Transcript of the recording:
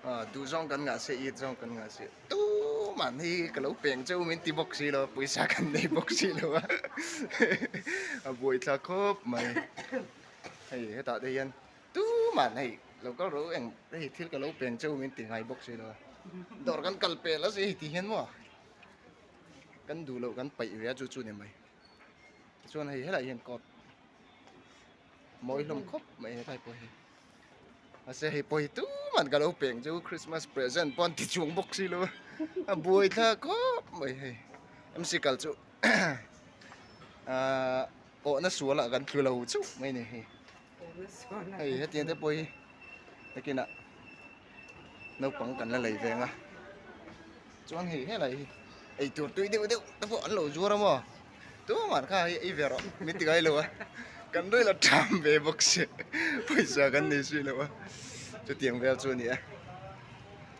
Ah duh zawng kan ngah se it zawng kan ngah se tumah hi ka lo peng cheu min ti bawk si lo pawisa kan nei bawk si lo a a buaithlak khawp mai hei hetah te hian tumah hei lo kal rawh u eng hei thil ka lo peng cheu min ti ngai bawk si lo a dawr kan kal pel a si hei ti hian maw kan duh loh kan paih ve a chu chu ni mai tichuan hei helaiah hian coat mawi hlawm khawp mai helai pawh hi. Mahse hei pawh hi tuman ka lo peng chu Christmas present pawh an ti chuang bawk si lo a, a buai thlak khawp mai hei. MC kal chu ahh awhna sualah kan tlu lo chauh mai ni hei. Hei hetiang te pawh hi nakinah naupang kan la lei ve ang a, chuan hei helai hi eitur tui deuh deuh te pawh an lo zuar a maw. Tumah kha hei ei ve rawh min ti ngai lo a, kan rel a tham ve bawk si pawisa kan nei zui lo a, chutiang vel chu a ni a.